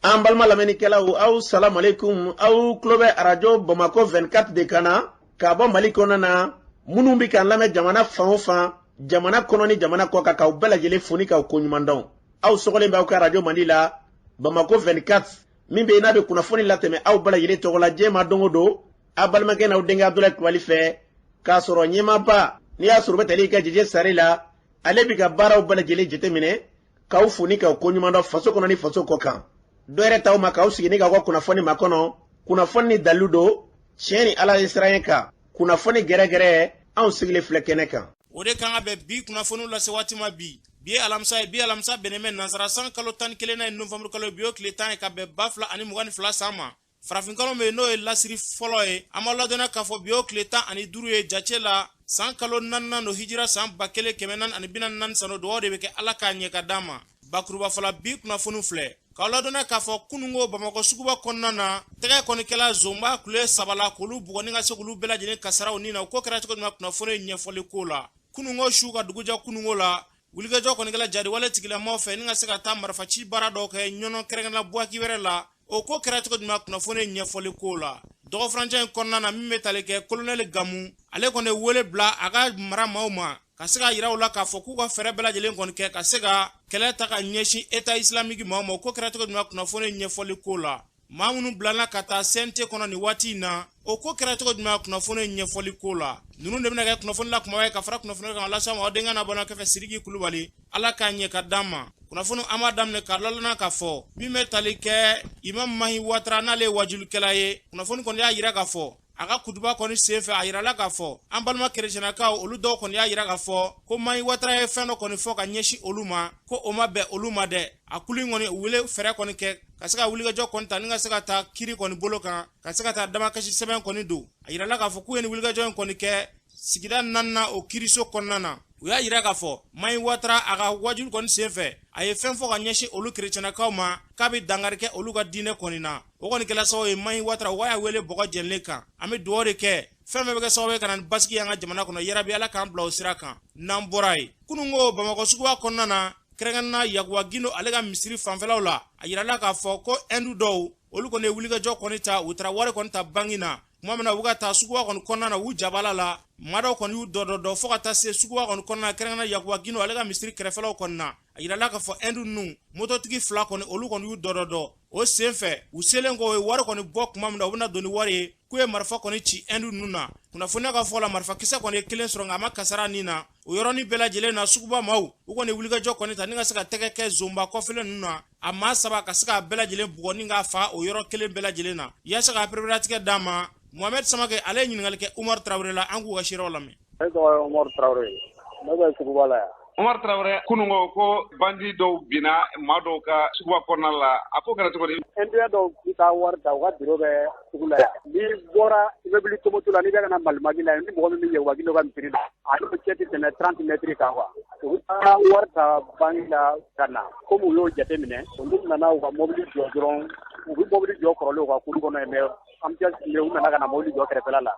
An balima lamɛnnikɛlaw, aw salamaleykum. Aw tulo bɛ Arajo Bamakɔ 24 de kan na k'a bɔ Mali kɔnɔna na. Minnu bɛ k'an lamɛn jamana fan o fan, jamana kɔnɔ ni jamana kɔ kan, k'aw bɛɛ lajɛlen fo ni k'aw koɲuman dɔn. Aw sɔgɔlen bɛ aw ka arajo mandi la, Bamakɔ 24, min bɛ yen n'a bɛ kunnafoni latɛmɛ aw bɛɛ lajɛlen tɔgɔ la diɲɛ ma don o don, aw balimakɛ n'aw denkɛ Abudulayi Kulubali fɛ, k'a sɔrɔ ɲɛmaaba n'i y'a sɔrɔ u bɛ tali kɛ Jeje Sare la. Ale bɛ ka baaraw bɛɛ lajɛlen jateminɛ, k'aw fo ni k'aw koɲuman dɔn faso kɔnɔ ni faso kɔ kan. Dɔ yɛrɛ t'aw ma k'aw sigi ni k'aw ka kunnafoni makɔnɔ, kunnafoni ni dalilu don, tiɲɛ ni Ala ye siran kan, kunnafoni gɛrɛgɛrɛ. Anw sigilen filɛ kɛnɛ kan. O de kan ka bɛn bi kunnafoniw lase waati ma. Bi, bi ye alamisa ye. Bi alamisa bɛnnen bɛ nansara san kalo 11nan ye, novanburu kalo, bi o tile 10 ye, ka bɛn 2022 san ma. Farafinkalo min n'o ye lasiri fɔlɔ ye, an b'a ladɔnniya k'a fɔ bi o tile 15 ye jace la, san kalo naaninan don, hijira san 1444 san don. Dugawu de bɛ kɛ, Ala k'a ɲɛ ka d'an ma. Bakuruba fɔla, bi kunnafoniw filɛ k'aw ladɔnniya k'a fɔ kununko Bamakɔ suguba kɔnɔna na, tɛgɛ kɔni kɛla zonba kule saba la k'olu bugɔ ni ka se k'olu bɛɛ lajɛlen kasaraw ni na. O ko kɛra cogo jumɛn? Kunnafoni ɲɛfɔli ko la, kununko su ka dugujɛ kununko la, wulikajɔ kɔni kɛla jariwale tigilamaw fɛ ni ka se ka taa marifaci baara dɔw kɛ Ɲɔnɔ, kɛrɛnkɛrɛnna Buwaki wɛrɛ la. O ko kɛra cogo jumɛn? Kunnafoni ɲɛfɔli ko la, dɔgɔfurancɛ in kɔnɔna na, min bɛ tali kɛ kolonɛli Gamu, ale kɔni ye wele bila a ka mara maaw ma ka se ka yira u la k'a fɔ k'u ka fɛɛrɛ bɛɛ lajɛlen kɔni kɛ ka se ka kɛlɛ ta ka ɲɛsin État islamique maaw ma. O ko kɛra cogo jumɛn? Kunnafoni ɲɛfɔli ko la, maa minnu bilala ka taa CNT kɔnɔ nin waati in na, o ko kɛra cogo jumɛn? Kunnafoni ɲɛfɔli ko la, ninnu de bɛna kɛ kunnafoni la kumaba ye ka fara kunnafoni kan lase aw ma aw denkɛ n'a balimakɛ fɛ, Sidiki Kulubali. Ala k'a ɲɛ ka d'an ma. Kunnafoni, an b'a daminɛ k'a lalɔnna k'a fɔ min bɛ tali kɛ Imam Mahi Watara, n'ale ye wajulikɛla ye. Kunnafoni kɔni y'a yira k'a fɔ a ka kutuba kɔni sen fɛ, a yirala k'a fɔ an balima kerecɛnakaw, olu dɔw kɔni y'a yira k'a fɔ ko Mahi Watara ye fɛn dɔ kɔni fɔ ka ɲɛsin olu ma, ko o ma bɛn olu ma dɛ. A kulu in kɔni wele fɛɛrɛ kɔni kɛ ka se ka wulikajɔ kɔni ta ni ka se ka taa kiri kɔni bolo kan, ka se ka taa damakasi sɛbɛn kɔni don. A yirala k'a fɔ k'u ye nin wulikajɔ in kɔni kɛ sigida naaninan o kiriso kɔnɔna na. U y'a yira k'a fɔ Mahi Watara, a ka wajuli kɔni sen fɛ, a ye fɛn fɔ ka ɲɛsin olu kerecɛnakaw ma k'a bɛ dankari kɛ olu ka diinɛ kɔni na. O kɔni kɛla sababu ye Mahi Watara o y'a wele bɔgɔ jɛnlen kan. An bɛ dugawu de kɛ, fɛn fɛn bɛ kɛ sababu ye ka na ni basigi y'an ka jamana kɔnɔ, yarabi Ala k'an bila o sira kan. N'an bɔra yen, kununko Bamakɔ suguba kɔnɔna na, kɛrɛnkɛrɛnnenya Yakuba Gindo, ale ka misiri fanfɛlaw la, a yirala k'a fɔ ko ɛndu dɔw, olu kɔni ye wulikajɔ kɔni ta. U taara wari kɔni ta banki na. Tuma min na u ka taa suguba kɔni kɔnɔna na, u jabala la, maa dɔw kɔni y'u dɔ dɔ fo ka taa se suguba kɔni kɔnɔna na, kɛrɛnkɛrɛnnenya Yakuba Gindo, ale ka misiri kɛrɛfɛlaw kɔni na. A yirala k'a fɔ ɛndu ninnu mototigi fila kɔni, olu kɔni y'u dɔ dɔ. O sen fɛ, u selen kɔ, u ye wari kɔni bɔ. Tuma min na u bɛna don ni wari ye, k'u ye marifa kɔni ci ɛndu ninnu na. Kunnafoniya ka fɔ la, marifakisɛ kɔni ye kelen sɔrɔ, nka a ma kasara nin na. O yɔrɔnin bɛɛ lajɛlen na, suguba maaw, u kɔni wulikajɔ kɔni ta ni ka se ka tɛgɛ kɛ zonba kɔfɛlen ninnu na, a maa saba, ka se k'a bɛɛ lajɛlen bugɔ ni k'a fa o yɔrɔ kelen bɛɛ lajɛlen na. Yaasa ka pereperelatigɛ d'a ma, Mohamed Samake, ale ye ɲininkali kɛ Umaru Tarawele la. An k'u ka seerew lamɛn. Ne tɔgɔ ye Umaru Tarawele ye, ne bɛ suguba la yan. Umaru Tarawele, kununko ko bandi dɔw binna maa dɔw ka suguba kɔnɔna la, a ko kɛra cogo di? Indien dɔw bɛ taa wari ta, u ka bureau bɛ sugu la yan. N'i bɔra i bɛ wuli Tomotu la, n'i bɛ ka na Malimagi la, ni mɔgɔ min bɛ Yakuba Gindo ka misiri la, a n'o cɛ tɛ tɛmɛ 30 mètres kan quoi. U bɛ taa wari ta banque la ka na. Komi u y'o jateminɛ, olu nana u ka mobili jɔ dɔrɔn. U bɛ mobili jɔ kɔrɔlen u ka kulu kɔnɔ yen, mais embouteillage tun bɛ yen, u nana ka na mobili jɔ kɛrɛfɛla la.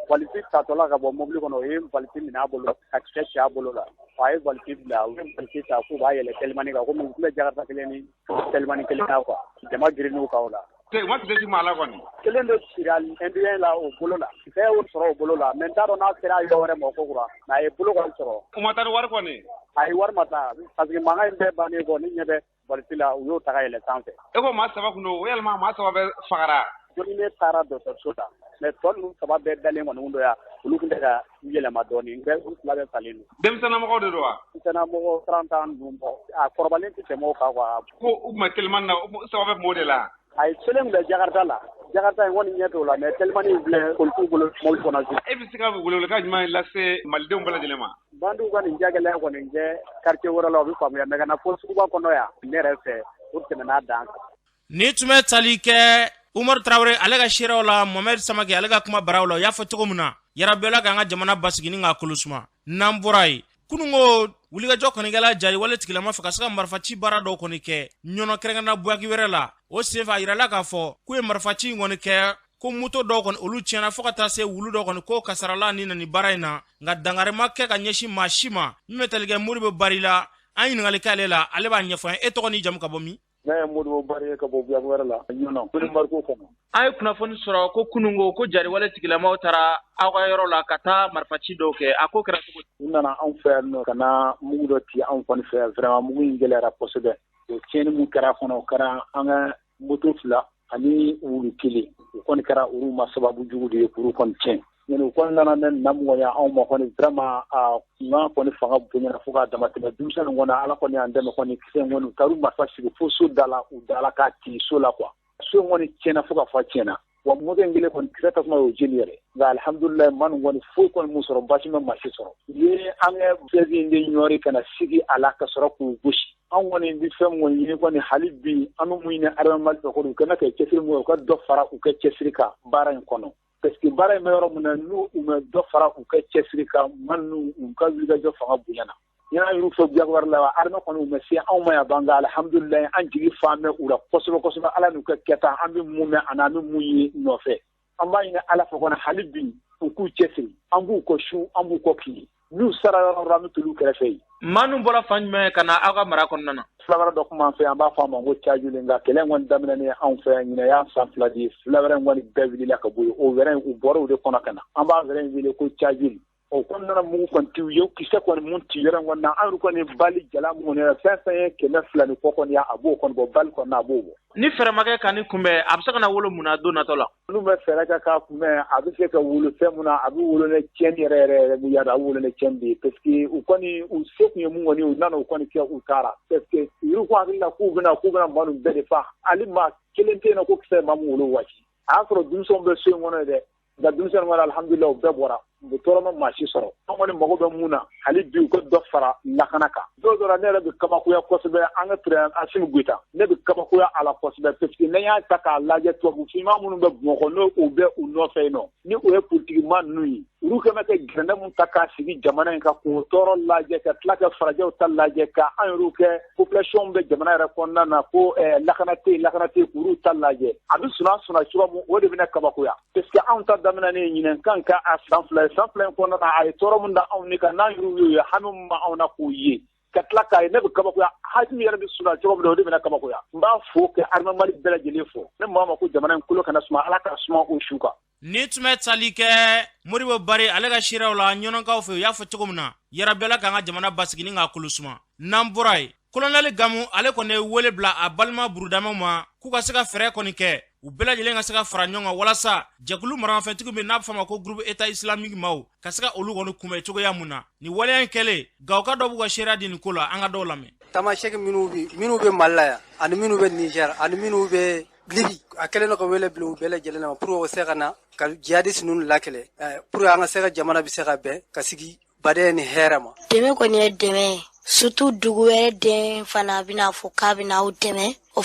Valise tatɔla ka bɔ mobili kɔnɔ, o ye valise minɛ a bolo ka kisɛ ci a bolo la. A ye valise bila, u ye valise ta k'u b'a yɛlɛ telimani kan, komi u tun bɛ Jakarta kelen ni telimani kelen na quoi. Jama girinn'u kan o la. U ma kisɛ ci maa la kɔni? Kelen de cira indien la o bolo la, kisɛ y'o sɔrɔ o bolo la, mais n t'a dɔn n'a sera yɔrɔ wɛrɛ ma o ko kura, mais a ye bolo kɔni sɔrɔ. U ma taa ni wari kɔni? Ayi, wari ma taa, parce que mankan in bɛɛ bannen kɔ, ne ɲɛ bɛ valise la, u y'o ta ka yɛlɛ sanfɛ. E ko maa saba kun don, o yalima maa saba bɛɛ fagara? Jɔnni ne taara dɔgɔtɔrɔso la, mais tɔ ninnu saba bɛɛ dalen kɔni don yan, olu tun tɛ ka u yɛlɛma dɔɔnin, bɛɛ u fila bɛɛ falen don. Denmisɛnninamɔgɔw de don wa? Denmisɛnninamɔgɔ 30 ans ninnu bɔ, a kɔrɔbalen tɛ tɛmɛ o kan quoi. Ko u tun bɛ telimani na, u saba bɛɛ tun b'o de la? A ye kelen bila Jakarta la, Jakarta in kɔni ɲɛ t'o la, mais telimani in filɛ polisiw bolo mobili kɔnɔ. E bɛ se ka welewelekan jumɛn lase malidenw bɛɛ lajɛlen ma? Bandiw ka nin jagɛlɛya kɔni kɛ quartier wɛrɛ la, o bɛ faamuya, mais ka na fo suguba kɔnɔ yan, ne yɛrɛ fɛ, o tɛmɛn'a dan kan. Ni tun bɛ tali kɛ Umaru Tarawele, ale ka seerew la, Mohamed Samake, ale ka kuma baraw la, u y'a fɔ cogo min na, yarabi Ala k'an ka jamana basigi ni k'a kolo suma. N'an bɔra yen, kununko wulikajɔ kɔni kɛla jari wale tigilama fɛ ka se ka marifaci baara dɔw kɔni kɛ Ɲɔnɔ, kɛrɛnkɛrɛnna Buwaki wɛrɛ la. O senfɛ, a yirala k'a fɔ k'u ye marifaci in kɔni kɛ, ko moto dɔw kɔni, olu tiɲɛna, fo ka taa se wulu dɔw kɔni ko kasarala ni na ni baara in na, nka dankari ma kɛ ka ɲɛsin maa si ma. Min bɛ tali kɛ Modibo Bari la, an ɲininkali k'ale la, ale b'a ɲɛfɔ an ye. E tɔgɔ n'i jamu, ka bɔ min? Ne ye Modibo Bari ye ka bɔ Buyakɛrɛ la Ɲɔnɔ Mariko kɔnɔ. An ye kunnafoni sɔrɔ ko kununko ko jariwale tigilamaw taara aw ka yɔrɔ la ka taa marifaci dɔw kɛ, a ko kɛra cogo di? U nana anw fɛ yan nɔ ka na mugu dɔ ci anw kɔni fɛ yan, vraiment mugu in gɛlɛyara kosɛbɛ. O tiɲɛni mun kɛra a kɔnɔ, o kɛra an ka moto 2 ani wulu 1, o kɔni kɛra olu ma sababu jugu de ye k'olu kɔni tiɲɛ. U kɔni nana ne namɔgɔya anw ma kɔni vraiment a kunkan kɔni fanga bonyana fo k'a dama tɛmɛ. Denmisɛnnin kɔni Ala kɔni y'an dɛmɛ kɔni kisɛ in kɔni u taar'u marifa sigi fo so da la, u dala k'a ci so la quoi. So in kɔni tiɲɛna fo ka fɔ tiɲɛna. Wa moto in kelen kɔni kisɛ tasuma y'o jeni yɛrɛ. Nka alihamudulilayi maa ninnu kɔni foyi kɔni m'u sɔrɔ, baasi ma maa si sɔrɔ. U ye an ka chaise in de ɲɔri ka na sigi a la ka sɔrɔ k'u gosi. Anw kɔni bɛ fɛn min kɔni ɲini kɔni hali bi an bɛ mun ɲini armée Mali fɛ kɔni u kana kɛ cɛsiri mun ye, u ka dɔ fara u ka cɛsiri kan baara in kɔnɔ. Parce que baara in bɛ yɔrɔ min na, n'u u ma dɔ fara u ka cɛsiri kan, maa ninnu u ka wulikajɔ fanga bonyana. Ɲinan y'u fɛ Buyakɛrɛ la, armée kɔni u ma se anw ma yan ban, nka alihamudulilayi an jigi fan bɛ u la kosɛbɛ kosɛbɛ. Ala n'u ka kɛta, an bɛ mun mɛn ani an bɛ mun ye nɔfɛ. An b'a ɲini Ala fɛ kɔni hali bi u k'u cɛsiri, an b'u kɔ su, an b'u kɔ tile. N'u sara yɔrɔ yɔrɔ, an bɛ t'olu kɛrɛfɛ yen. Maa ninnu bɔra fan jumɛn ka na aw ka mara kɔnɔna na? Fula wɛrɛ dɔ tun b'an fɛ yan, an b'a fɔ a ma ko Cajuli, nka kɛlɛ in kɔni daminɛnen anw fɛ yan ɲinɛ y'a san 2 de ye. Fula wɛrɛ in kɔni bɛɛ wulila ka bɔ yen, o wɛrɛ in u bɔra o de kɔnɔ ka na. An b'a wɛrɛ in wele ko Cajuli. O kɔni nana mugu kɔni ci u ye, kisɛ kɔni mun ci yɔrɔ in kɔni na, an yɛrɛ kɔni bali jala mun kɔni fɛn fɛn ye 200 ni kɔ kɔni a b'o kɔni bɔ, bali kɔni a b'o bɔ. Ni fɛɛrɛ ma kɛ ka nin kunbɛn, a bɛ se ka na wolo mun na don natɔ la? N'u bɛ fɛɛrɛ kɛ k'a kunbɛn, a bɛ se ka wolo fɛn mun na, a bɛ wolo ni tiɲɛni yɛrɛ yɛrɛ yɛrɛ mun y'a dɔn, a bɛ wolo ni tiɲɛni de ye. Parce que u kɔni u se tun ye mun kɔni ye, u nana o kɔni kɛ, u taara. Parce que u yɛrɛ ko hakili la k'u bɛna maa ninnu bɛɛ de fa, hali maa kelen tɛ yen nɔ ko kisɛ ye maa min wolo waati. A y'a sɔrɔ denmisɛnw bɛ so in kɔnɔ yen dɛ. Nka denmisɛnnin kɔni alihamudulilayi u bɛɛ bɔra, u tɔɔrɔ ma maa si sɔrɔ. An kɔni mago bɛ mun na hali bi u ka dɔ fara lakana kan. Don dɔ la ne yɛrɛ bɛ kabakoya kosɛbɛ, an ka président Asimi Goyita, ne bɛ kabakoya a la kosɛbɛ parce que n'an y'a ta k'a lajɛ tubabu finman minnu bɛ Bamakɔ n'o u bɛ u nɔfɛ yen nɔ, ni o ye politiki maa ninnu ye, olu kɛlen bɛ ka gɛrɛndɛ mun ta k'a sigi jamana in kan k'o tɔɔrɔ lajɛ, ka tila ka farajɛw ta lajɛ, ka an yɛrɛw kɛ population bɛ jamana yɛrɛ kɔnɔna na ko lakana tɛ yen, lakana tɛ yen, k'olu ta lajɛ. A bɛ sunaa sunaa cogoya mun, o de bɛna kabakoya. Parce que anw ta daminɛnen ɲinɛ kan ka a san 2 ye, san 2 in kɔnɔna na a ye tɔɔrɔ mun da anw ni kan, n'an yɛrɛw y'o ye, hami mun ma anw na k'o ye, ka tila k'a ye, ne bɛ kabakoya. Hali yɛrɛ bɛ sunaa cogo min na, o de bɛna kabakoya. N b'a fo ka armée Mali bɛɛ lajɛlen fo. Ne maa ma ko jamana in kolo kana suma, Ala ka suma o su kan. Ni tun bɛ tali kɛ Modibo Bari ale ka seerew la Ɲɔnɔkaw fɛ, u y'a fɔ cogo min na, yarabi Ala k'an ka jamana basigi ni k'a kolo suma. N'an bɔra yen, Colonel Gamu ale kɔni ye wele bila a balima burudamɛw ma k'u ka se ka fɛɛrɛ kɔni kɛ, u bɛɛ lajɛlen ka se ka fara ɲɔgɔn kan walasa jɛkulu maramafɛntigi min n'a bɛ fɔ a ma ko groupe État islamique maaw ka se ka olu kɔni kunbɛn cogoya mun na. Nin waleya in kɛlen, Gawoka dɔw b'u ka seereya di nin ko la, an ka dɔw lamɛn. Tamasɛki minnu bɛ Mali la yan, ani minnu bɛ Niger, ani minnu bɛ Libi, a kɛlen don ka wele bila u bɛɛ lajɛlen ma pour que u se ka na ka jihadiste ninnu lakɛlɛ, pour que an ka se ka jamana bɛ se ka bɛn ka sigi badenya ni hɛrɛ ma. Dɛmɛ kɔni ye dɛmɛ ye, surtout dugu wɛrɛ den fana bɛna fɔ k'a bɛna aw dɛmɛ, o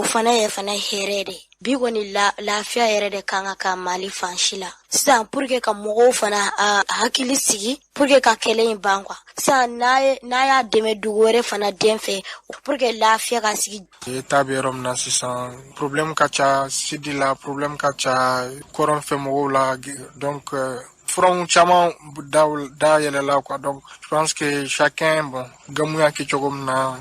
fana ye fana hɛrɛ de. Bi kɔni lafiya yɛrɛ de kan ka kɛ Mali fan si la sisan, pour que ka mɔgɔw fana hakili sigi, pour que ka kɛlɛ in ban quoi. Sisan n'a y'a dɛmɛ dugu wɛrɛ fana den fɛ, pour que lafiya ka sigi. État bɛ yɔrɔ min na sisan, problème ka ca sidi la, problème ka ca kɔrɔn fɛ mɔgɔw la, donc front caman da yɛlɛla quoi. Donc je pense que chacun, bon, Gamu y'a kɛ cogo min na,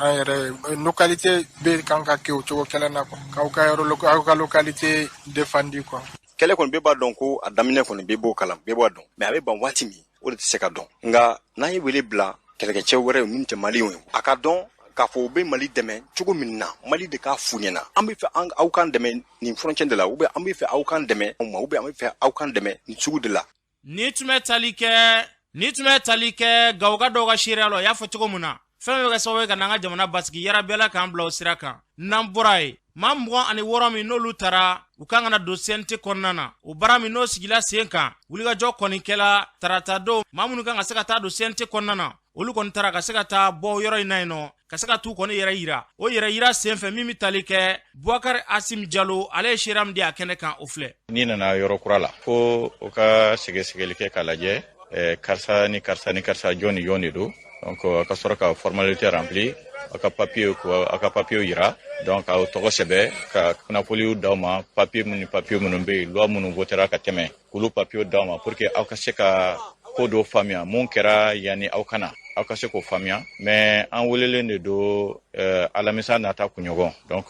an yɛrɛ localité bɛ kan ka kɛ o cogo kelen na quoi, k'aw ka yɔrɔ, aw ka localité défendu quoi. Kɛlɛ kɔni bɛɛ b'a dɔn ko a daminɛ kɔni bɛɛ b'o kalan, bɛɛ b'a dɔn, mais a bɛ ban waati min, o de tɛ se ka dɔn. Nka n'an ye wele bila kɛlɛkɛcɛ wɛrɛ ye minnu tɛ maliyɛnw ye, a ka dɔn k'a fɔ u bɛ Mali dɛmɛ cogo min na, Mali de k'a f'u ɲɛna, an bɛ fɛ aw k'an dɛmɛ nin frontière de la, ou bien an bɛ fɛ aw k'an dɛmɛ ou bien an bɛ fɛ aw k'an dɛmɛ nin sugu de la. Ni tun bɛ tali kɛ Gawoka dɔw ka seereya la, u y'a fɔ cogo min na, fɛn bɛ kɛ sababu ye ka n'an ka jamana basigi, yarabi Ala k'an bila o sira kan. N'an bɔra yen, maa 26 min n'olu taara u kan ka na don CNT kɔnɔna na, o baara min n'o sigila sen kan, wulikajɔ kɔni kɛla tarata don. Maa minnu kan ka se ka taa don CNT kɔnɔna na, olu kɔni taara ka se ka taa bɔ yɔrɔ in na yen nɔ, ka se ka t'u kɔni yɛrɛ yira. O yɛrɛ yira sen fɛ, min bɛ tali kɛ Boubacar Asim Jalo, ale ye seereya min di a kɛnɛ kan, o filɛ. N'i nana yɔrɔ kura la, fo o ka sɛgɛsɛgɛli kɛ k'a lajɛ karisa ni karisa ni karisa jɔn ni jɔn de don. Donc a ka sɔrɔ ka formalité rempli, a ka papier a ka papier yira, donc aw tɔgɔ sɛbɛn, ka kunnafoniw d'aw ma, papier minnu ni papier minnu bɛ yen, loi minnu votera ka tɛmɛ, k'olu papier d'aw ma pour que aw ka se ka ko dɔ faamuya mun kɛra yanni aw ka na. Aw ka se k'o faamuya, mais an welelen de don alamisa nata kunɲɔgɔn. Donc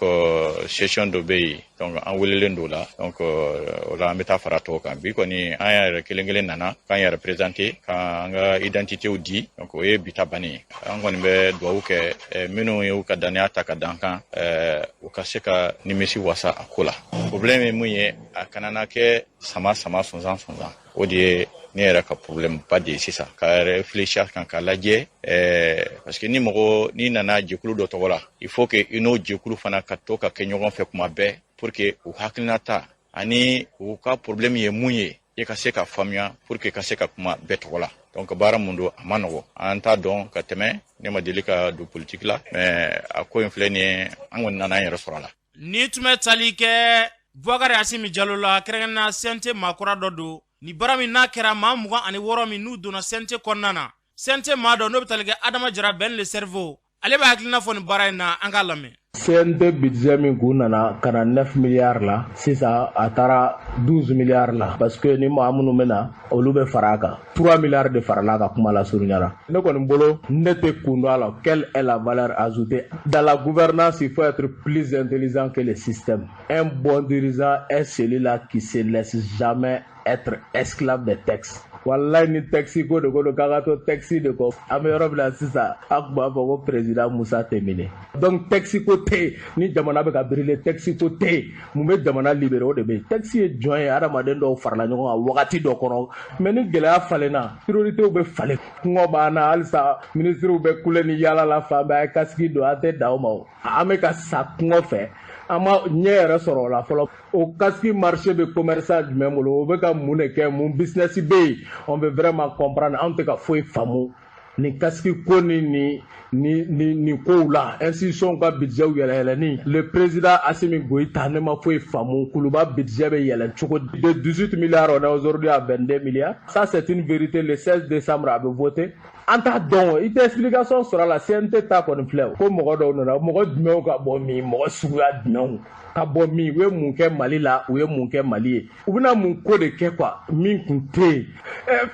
session dɔ bɛ yen, donc an welelen don la. Donc o la an bɛ taa fara tɔw kan. Bi kɔni, an yɛrɛ kelen kelen nana k'an yɛrɛ présenter, k'an ka identitéw di. Donc o ye bi ta bannen ye. An kɔni bɛ dugawu kɛ, minnu y'u ka danaya ta ka dan kan, u ka se ka nimisi wasa a ko la. Problème ye mun ye? A kana na kɛ sama sama, sonsan sonsan. O de ye ne yɛrɛ ka problème ba de ye sisan, ka réfléchir kan k'a lajɛ, parce que ni mɔgɔ n'i nana jɛkulu dɔ tɔgɔ la, il faut que i n'o jɛkulu fana ka to ka kɛ ɲɔgɔn fɛ kuma bɛɛ, pour que u hakilinata ani u ka problème ye mun ye, i ka se ka faamuya, pour que ka se ka kuma bɛɛ tɔgɔ la. Donc baara mun don, a ma nɔgɔ. An t'a dɔn ka tɛmɛ. Ne ma deli ka don politique la, mais a ko in filɛ nin ye, an kɔni nana an yɛrɛ sɔrɔ a la. Ni tun bɛ tali kɛ Bubakari Asimi Jalo la, kɛrɛnkɛrɛnnenya CNT maakura dɔ don. Ni baara min n'a kɛra, maa 26 min n'u donna CNT kɔnɔna na, CNT maa dɔ n'o bɛ tali kɛ Adama Jara Ben le cerveau, ale bɛ hakilina fɔ nin baara in na. An k'a lamɛn. CNT budget min kun nana ka na 9 milliards la, sisan a taara 12 milliards la, parce que ni maa minnu bɛ na, olu bɛ fara a kan. 3 milliards de farala a kan. Kuma la surunya la, ne kɔni bolo, ne tɛ kun dɔn a la. Quelle est la valeur ajoutée? Dans la gouvernance, il faut être plus intelligent que le système. Un bon dirigeant est celui-là qui se laisse jamais être esclave des textes. Wallahi, ni texte ko de ko don, k'an ka to texte de kɔ. An bɛ yɔrɔ min na sisan, an tun b'a fɔ ko président Musa Tɛmine. Donc texte ko tɛ yen. Ni jamana bɛ ka brûler, texte ko tɛ yen. Mun bɛ jamana libérer? O de bɛ yen. Texte ye jɔn ye? Adamaden dɔw farala ɲɔgɔn kan wagati dɔ kɔnɔ. Mais ni gɛlɛya falenna, priorités bɛ falen. Kɔngɔ b'an na halisa, ministres bɛ kule ni yaala la fan bɛɛ, a ye casque don. An tɛ dan o ma o. An bɛ ka sa kɔngɔ fɛ, an ma ɲɛ yɛrɛ sɔrɔ o la fɔlɔ. O casque marché bɛ commerçant jumɛn bolo? O bɛ ka mun de kɛ? Mun business bɛ yen? On veut vraiment comprendre. Anw tɛ ka foyi faamu nin casque ko ni nin ni ni nin kow la. Institution ka budget yɛlɛ yɛlɛni, le président Assimi Goïta, ne ma foyi faamu. Kuluba budget bɛ yɛlɛ cogo di? De 18 milliards, on est aujourd'hui à 22 milliards. Ça, c'est une vérité. Le 16 décembre, a bɛ voter. An t'a dɔn, i tɛ explication sɔrɔ a la. CNT ta kɔni filɛ ko mɔgɔ dɔw nana. Mɔgɔ jumɛnw ka bɔ min? Mɔgɔ suguya jumɛnw ka bɔ min? U ye mun kɛ Mali la? U ye mun kɛ Mali ye? U bɛna mun ko de kɛ quoi, min kun tɛ yen?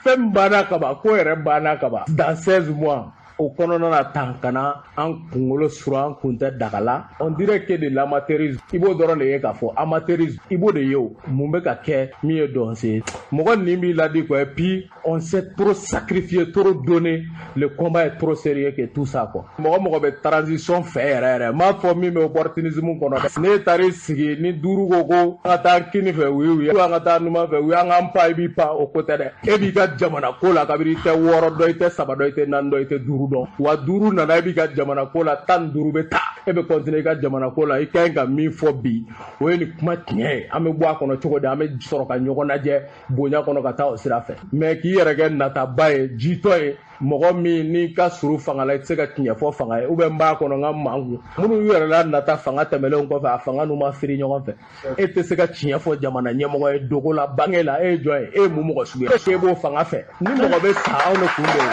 Fɛn min banna kaban, ko yɛrɛ banna kaban dans 16 mois o kɔnɔna na tan, ka na an kunkolo suru, an kun tɛ daga la. On dirait que de l'amateurisme. I b'o dɔrɔn de ye k'a fɔ amateurisme, i b'o de ye. O mun bɛ ka kɛ min ye dɔnse ye? Mɔgɔ nin b'i ladi quoi. Et puis on s'est trop sacrifié, trop donné. Le combat est trop sérieux que tout ça quoi. Mɔgɔ mɔgɔ bɛ transition fɛ yɛrɛ yɛrɛ, n m'a fɔ min bɛ opportunisme kɔnɔ dɛ. Ne taar'i sigi ni duuru ko ko an ka taa kini fɛ, oui oui, an ka taa numan fɛ, oui, an k'an pan, i b'i pan. O ko tɛ dɛ. E b'i ka jamana ko la kabini i tɛ wɔɔrɔ dɔn, i tɛ saba dɔn, i tɛ naani dɔn, i tɛ duuru dɔn. Wa duuru nana, e b'i ka jamana ko la, 15 bɛ taa, e bɛ continuer i ka jamana ko la. I ka ɲi ka min fɔ bi, o ye nin kuma tiɲɛ ye. An bɛ bɔ a kɔnɔ cogo di? An bɛ sɔrɔ ka ɲɔgɔn lajɛ bonya kɔnɔ ka taa o sira fɛ. Mais k'i yɛrɛ kɛ nataba ye, jitɔ ye, mɔgɔ min n'i ka suru fanga la, i tɛ se ka tiɲɛ fɔ fanga ye, ou bien n b'a kɔnɔ n ka mankun minnu y'u yɛrɛ la nata fanga tɛmɛnlenw kɔfɛ, a fanga n'u ma firi ɲɔgɔn fɛ. E tɛ se ka tiɲɛ fɔ jamana ɲɛmɔgɔ ye dogo la, bange la. E ye jɔn ye? E ye mun mɔgɔ sugu ye? E b'o fanga fɛ. Ni mɔgɔ bɛ sa, anw de kun bɛ yen.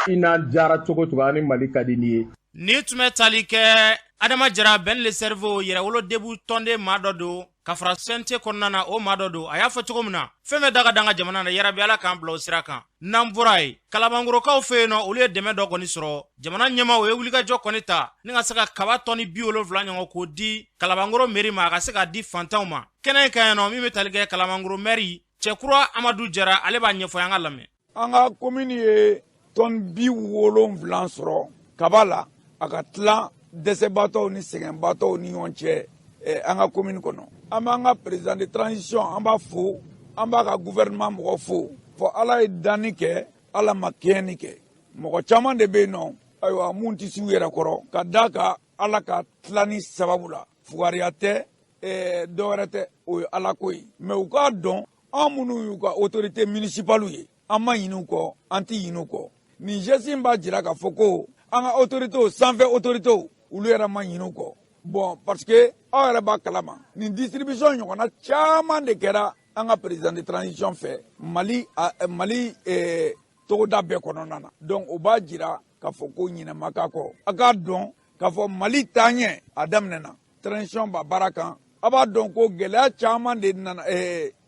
I n'an jara cogo cogo, an ni Mali ka di n'i ye. Ni tun bɛ tali kɛ Adama Jara Ben le cerveau, Yɛrɛwolo Debout tɔnden maa dɔ don, ka fara CNT kɔnɔna na, o maa dɔ don. A y'a fɔ cogo min na, fɛn bɛɛ da ka dan ka jamana na, yarabi Ala k'an bila o sira kan. N'an bɔra yen, Kalabankorokaw fɛ yen nɔ, olu ye dɛmɛ dɔ kɔni sɔrɔ. Jamana ɲɛmaw ye wulikajɔ kɔni ta ni ka se ka kaba tɔni 70 ɲɔgɔn k'o di Kalabankoro mairie ma, a ka se k'a di fantanw ma. Kɛnɛ in kan yen nɔ, min bɛ tali kɛ Kalabankoro maire Cɛkura Amadu Jara, ale b'a ɲɛfɔ, an ka lamɛn. An ka commune ye tɔni 70 sɔrɔ kaba la, a ka tilan dɛsɛbaatɔw ni sɛgɛnbaatɔw ni ɲɔgɔn cɛ an ka commune kɔnɔ. An b'an ka président de transition, an b'a fo, an b'a ka gouvernement mɔgɔ fo. Fɔ Ala ye danni kɛ, Ala ma kɛɲɛni kɛ. Mɔgɔ caman de bɛ yen nɔ, ayiwa, mun tɛ s'u yɛrɛ kɔrɔ, ka d'a kan Ala ka tilani sababu la. Fugariya tɛ, dɔwɛrɛ tɛ, o ye Ala ko ye. Mais u k'a dɔn, an minnu y'u ka autorité municipale ye, an ma ɲinɛ u kɔ, an tɛ ɲinɛ u kɔ. Nin geste in b'a jira k'a fɔ ko an ka autorités, sanfɛ autorités, olu yɛrɛ ma ɲinɛ u kɔ. Bon, parce que aw yɛrɛ b'a kalama, nin distribution ɲɔgɔnna caman de kɛra an ka président de transition fɛ Mali togoda bɛɛ kɔnɔna na. Donc o b'a jira k'a fɔ ko ɲinɛ ma k'a kɔ. A k'a dɔn k'a fɔ Mali taaɲɛ a daminɛna, transition b'a baara kan. A b'a dɔn ko gɛlɛya caman de nana,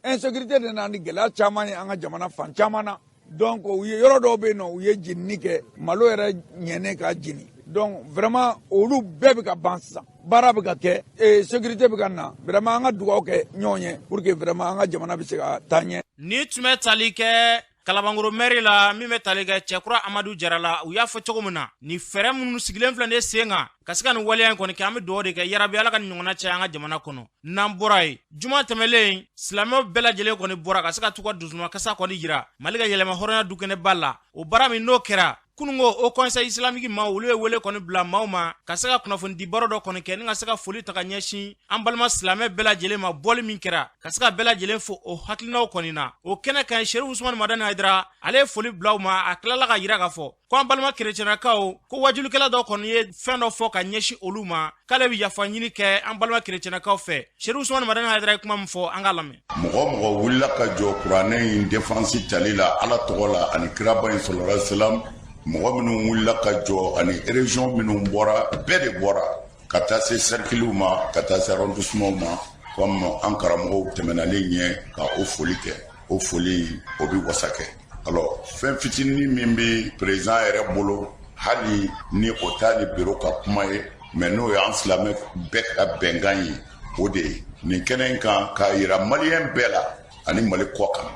insécurité de nana ni gɛlɛya caman ye an ka jamana fan caman na. Donc u ye yɔrɔ dɔw bɛ yen nɔ, u ye jenini kɛ, malo yɛrɛ ɲɛnen ka jeni. Donc vraiment olu bɛɛ bɛ ka ban sisan, baara bɛ ka kɛ, sécurité bɛ ka na. Vraiment an ka dugawu kɛ ɲɔgɔn ye pour que vraiment an ka jamana bɛ se ka taa ɲɛ. Ni tun bɛ tali kɛ Kalabankoro mɛri la, min bɛ tali kɛ Cɛkura Amadu Jara la, u y'a fɔ cogo min na, nin fɛɛrɛ minnu sigilen filɛ nin sen kan ka se ka nin waleya in kɔni kɛ, an bɛ dugawu de kɛ yarabi Ala ka nin ɲɔgɔnna caya an ka jamana kɔnɔ. N'an bɔra yen, juma tɛmɛlen, silamɛw bɛɛ lajɛlen kɔni bɔra ka se ka t'u ka dusumakasa kɔni jira Mali ka yɛlɛma hɔrɔnya dukɛnɛba la. O baara min n'o kɛra kununko, Haut Conseil islamique maaw, olu ye wele kɔni bila maaw ma ka se ka kunnafonidi baro dɔ kɔni kɛ ni ka se ka foli ta ka ɲɛsin an balima silamɛ bɛɛ lajɛlen ma, bɔli min kɛra ka se ka bɛɛ lajɛlen fo o hakilinaw kɔni na. O kɛnɛ kan, Serifu Usumani Madani Hayidara, ale ye foli bila u ma. A tilala ka yira k'a fɔ ko an balima kerecɛnakaw, ko wajulikɛla dɔ kɔni ye fɛn dɔ fɔ ka ɲɛsin olu ma, k'ale bɛ yafa ɲini kɛ an balima kerecɛnakaw fɛ. Serifu Usumani Madani Hayidara ye kuma min fɔ, an k'a lamɛn. Mɔgɔ mɔgɔ wulila ka jɔ kuranɛ in défense tali la Ala tɔgɔ la ani kiraba in sallallahu alaihi wasallam, mɔgɔ minnu wulila ka jɔ ani région minnu bɔra, bɛɛ de bɔra ka taa se cerclew ma, ka taa se arrondissement ma, comme an karamɔgɔw tɛmɛnalen ɲɛ ka o foli kɛ. O foli o bɛ wasa kɛ. Alors fɛn fitinin min bɛ président yɛrɛ bolo, hali ni o t'a ni bureau ka kuma ye, mais n'o ye an silamɛ bɛɛ ka bɛnkan ye, o de ye nin kɛnɛ in kan k'a yira maliyɛn bɛɛ la ani Mali kɔ kan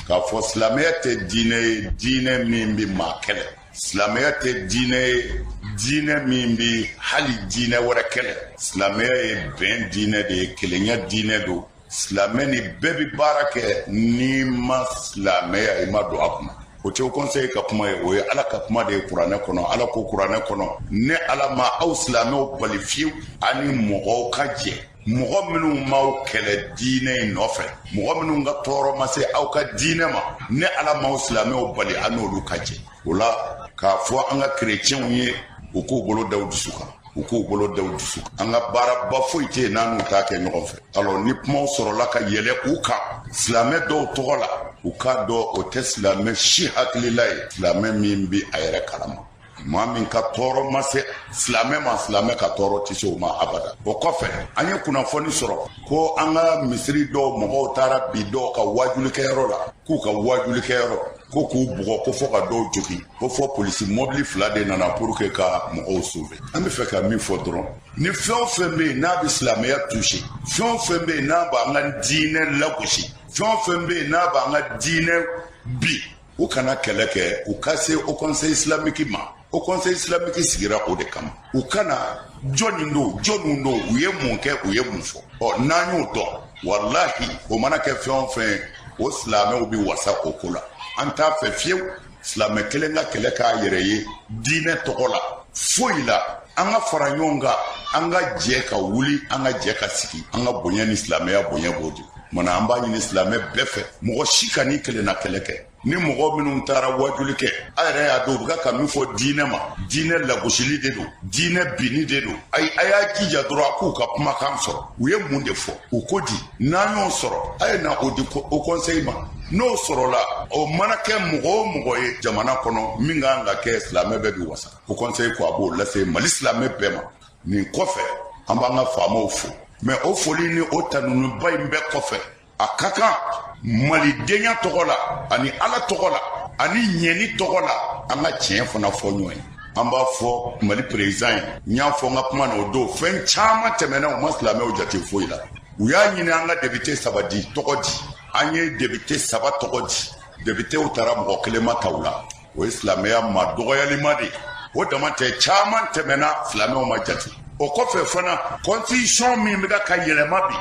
k'a fɔ silamɛya tɛ diinɛ ye, diinɛ min bɛ maa kɛlɛ. Silamɛya tɛ diinɛ ye, diinɛ min bɛ hali diinɛ wɛrɛ kɛlɛ. Silamɛya ye bɛn diinɛ de ye, kelenya diinɛ don. Silamɛ ni bɛɛ bɛ baara kɛ, n'i ma silamɛya, i ma don a kunna. O tɛ conseil ka kuma ye, o ye Ala ka kuma de ye kuranɛ kɔnɔ. Ala ko kuranɛ kɔnɔ: ne Ala ma aw silamɛw bali fiyewu ani mɔgɔw ka jɛ, mɔgɔ minnu m'aw kɛlɛ diinɛ in nɔfɛ, mɔgɔ minnu ka tɔɔrɔ ma se aw ka diinɛ ma, ne Ala m'aw silamɛw bali an n'olu ka jɛ. O la k'a fɔ an ka kerecɛnw ye, u k'u bolo da u dusu kan, u k'u bolo da u dusu kan. An ka baaraba foyi tɛ yen n'an n'u t'a kɛ ɲɔgɔn fɛ. Alors ni kumaw sɔrɔla ka yɛlɛ u kan silamɛ dɔw tɔgɔ la, u k'a dɔn o tɛ silamɛ si hakilila ye, silamɛ min bɛ a yɛrɛ kalama. Maa min ka tɔɔrɔ ma se silamɛ ma, silamɛ ka tɔɔrɔ tɛ se o ma abada. O kɔfɛ, an ye kunnafoni sɔrɔ ko an ka misiri dɔw mɔgɔw taara bi dɔw ka wajulikɛyɔrɔ la, k'u ka wajulikɛyɔrɔ ko k'u bugɔ, ko fɔ ka dɔw jogin, ko fɔ polisi mɔbili 2 de nana pour que ka mɔgɔw sauver. An bɛ fɛ ka min fɔ dɔrɔn, ni fɛn o fɛn bɛ yen n'a bɛ silamɛya toucher, fɛn o fɛn bɛ yen n'a b'an ka diinɛ lagosi, fɛn o fɛn bɛ yen n'a b'an ka diinɛ bi, u kana kɛlɛ kɛ, u ka se Haut Conseil islamique ma. Haut Conseil islamique sigira o de kama. U kana jɔnni don, jɔnniw don, u ye mun kɛ, u ye mun fɔ. Ɔ n'an y'o dɔn, walahi o mana kɛ fɛn o fɛn ye, o silamɛw bɛ wasa o ko la. An t'a fɛ fiyewu silamɛ kelen ka kɛlɛ k'a yɛrɛ ye diinɛ tɔgɔ la foyi la. An ka fara ɲɔgɔn kan, an ka jɛ ka wuli, an ka jɛ ka sigi, an ka bonya ni silamɛya bonya b'o de mana. An b'a ɲini silamɛ bɛɛ fɛ, mɔgɔ si ka n'i kelenna kɛlɛ kɛ. Ni mɔgɔ minnu taara wajuli kɛ, a yɛrɛ y'a dɔn u bɛ ka min fɔ diinɛ ma, diinɛ lagosili de don, diinɛ binni de don. Ayi, a y'a jija dɔrɔn a k'u ka kumakan sɔrɔ. U ye mun de fɔ, u ko di? N'an y'o sɔrɔ, a ye na o di Haut Conseil ma. N'o sɔrɔla, o mana kɛ mɔgɔ o mɔgɔ ye jamana kɔnɔ, min kan ka kɛ, silamɛ bɛɛ bi wasa. Haut Conseil ko a b'o lase Mali silamɛ bɛɛ ma. Nin kɔfɛ, an b'an ka faamaw fo, mais o foli ni o tanunuba in bɛɛ kɔfɛ, a ka kan malidenya tɔgɔ la ani Ala tɔgɔ la ani ɲɛni tɔgɔ la, an ka tiɲɛ fana fɔ ɲɔgɔn ye. An b'a fɔ Mali président ye, n y'a fɔ n ka kuma na o don, fɛn caman tɛmɛna, u ma silamɛw jate foyi la. U y'a ɲini an ka député 3 di tɔgɔ di, an ye député 3 tɔgɔ di, députéw taara, mɔgɔ kelen ma ta u la. O ye silamɛya ma dɔgɔyalima de ye. O dama tɛ, caman tɛmɛna, silamɛw ma jate. O kɔfɛ fana, constitution min bɛ ka yɛlɛma bi,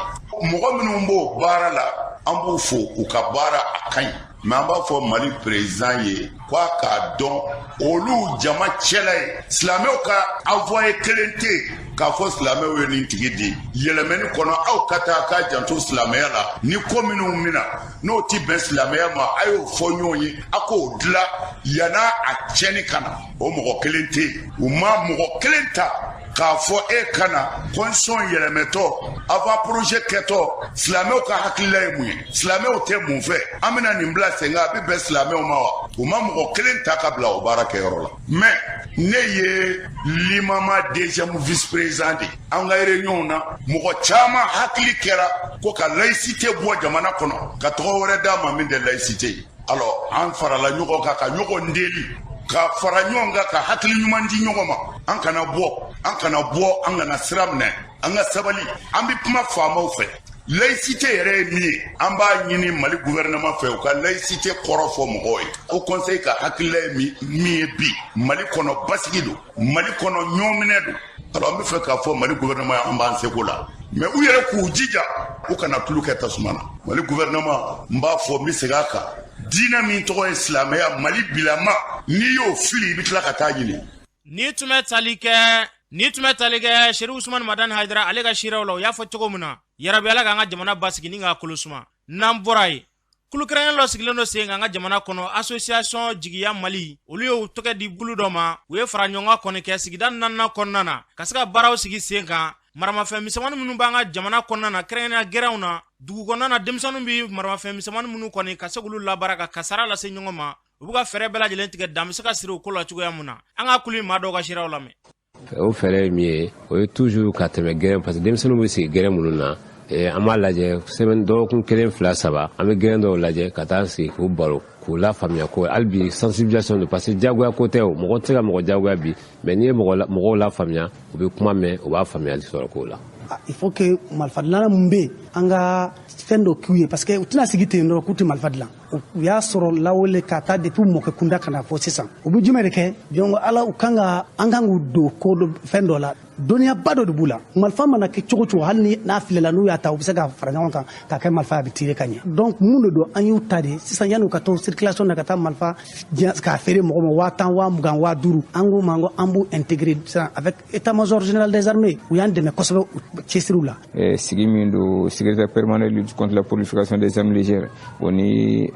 mɔgɔ minnu b'o baara la, an b'u fo, u ka baara a ka ɲi, mais an b'a fɔ Mali président ye ko a k'a dɔn olu jama cɛla ye, silamɛw ka envoyé kelen tɛ yen k'a fɔ silamɛw ye nin tigi di yɛlɛmɛni kɔnɔ. Aw ka taa k'a janto silamɛya la, ni ko minnu mina n'o ti bɛn silamɛya ma, a y'o fɔ ɲɔgɔn ye, a k'o dilan yann'a a tiɲɛni ka na. O mɔgɔ kelen tɛ yen, u ma mɔgɔ kelen ta k'a fɔ e ka na constitution yɛlɛmɛtɔ, avant projet kɛtɔ, silamɛw ka hakilila ye mun ye, silamɛw tɛ mun fɛ, an bɛna nin bila sen kan, a bɛ bɛn silamɛw ma wa? U ma mɔgɔ kelen ta ka bila o baara kɛyɔrɔ la. Mais ne ye limama deuxième vice président de ye. An ka réunion na, mɔgɔ caman hakili kɛra ko ka laïcité bɔ jamana kɔnɔ, ka tɔgɔ wɛrɛ d'a ma min tɛ laïcité ye. Alors an farala ɲɔgɔn kan ka ɲɔgɔn deli, ka fara ɲɔgɔn kan ka hakili ɲuman di ɲɔgɔn ma. An kana bɔ, an kana bɔ, an kana sira minɛ, an ka sabali. An bɛ kuma faamaw fɛ. Laïcité yɛrɛ ye min ye, an b'a ɲini Mali gouvernement fɛ, u ka laïcité kɔrɔ fɔ mɔgɔw ye. Haut Conseil ka hakilila ye min ye bi, Mali kɔnɔ basigi don, Mali kɔnɔ ɲɔgɔnminɛ don. Alors an bɛ fɛ k'a fɔ Mali gouvernement, an b'an seko la, mais u yɛrɛ k'u jija, u kana tulu kɛ tasuma na. Mali gouvernement, n b'a fɔ, n bɛ segin a kan, diinɛ min tɔgɔ ye silamɛya, Mali bilama, n'i y'o fili, i bɛ tila ka taa ɲini. Ni tun bɛ tali kɛ Serifu Usumani Madani Hayidara ale ka seerew la, o y'a fɔ cogo min na, yarabi Ala k'an ka jamana basigi ni k'a kolo suma. N'an bɔra yen, kulu kɛrɛnkɛrɛn dɔ sigilen don sen kan an ka jamana kɔnɔ, Association Jigiya Mali. Olu y'u tɔgɔ di bulu dɔ ma. U ye fara ɲɔgɔn kan kɔni kɛ sigida naaninan kɔnɔna na ka se ka baaraw sigi sen kan. Maramafɛn misɛnmanin minnu b'an ka jamana kɔnɔna na, kɛrɛnkɛrɛnnenya gɛrɛnw na, dugu kɔnɔna na, denmisɛnninw bɛ maramafɛn misɛnmanin minnu kɔni ka se k'olu labaara ka kasara lase ɲɔgɔn ma, u bɛ ka fɛɛrɛ bɛɛ lajɛlen tigɛ dan bɛ se ka siri o ko la cogoya mun na. An ka kulu maa dɔw ka seerew lamɛn. O fɛɛrɛ ye min ye, o ye toujours ka tɛmɛ gɛrɛn, parce que denmisɛnninw bɛ sigi gɛrɛn minnu na, an b'a lajɛ semaine, dɔgɔkun kelen, fila, saba, an bɛ gɛrɛn dɔw lajɛ ka taa sigi k'u baro, k'u lafaamuya ko hali bi sensibilisation don, parce que diyagoya ko tɛ. O mɔgɔ tɛ se ka mɔgɔ diyagoya bi, mais n'i ye mɔgɔw lafaamuya, u bɛ kuma mɛn, u b'a faamuyali sɔrɔ ko la. Il faut que marifa dilanna mun bɛ yen, an ka fɛn dɔ k'u ye, parce que u tɛna sigi ten dɔrɔn k'u tɛ marifa dilan. U y'a sɔrɔ lawale ka taa depuis mɔkɛ kunda ka na fɔ sisan, u bɛ jumɛn de kɛ? Donc ala u kan ka an kan k'u don ko dɔ, fɛn dɔ la, dɔnniyaba dɔ de b'u la. Marifa mana kɛ cogo cogo, hali ni n'a filila, n'u y'a ta, u bɛ se ka fara ɲɔgɔn kan ka kɛ marifa, a bɛ tirer ka ɲɛ. Donc mun de don, an y'u ta de sisan, yanni u ka to circulation na ka taa marifa k'a feere mɔgɔ ma 10 000, 20 000, 5000. An k'u ma ko an b'u intégrer sisan avec état major général des armées. U y'an dɛmɛ kosɛbɛ cɛsiriw la. Sigi min don, secrétaire permanent lutte contre la prolifération des armes légères, o ni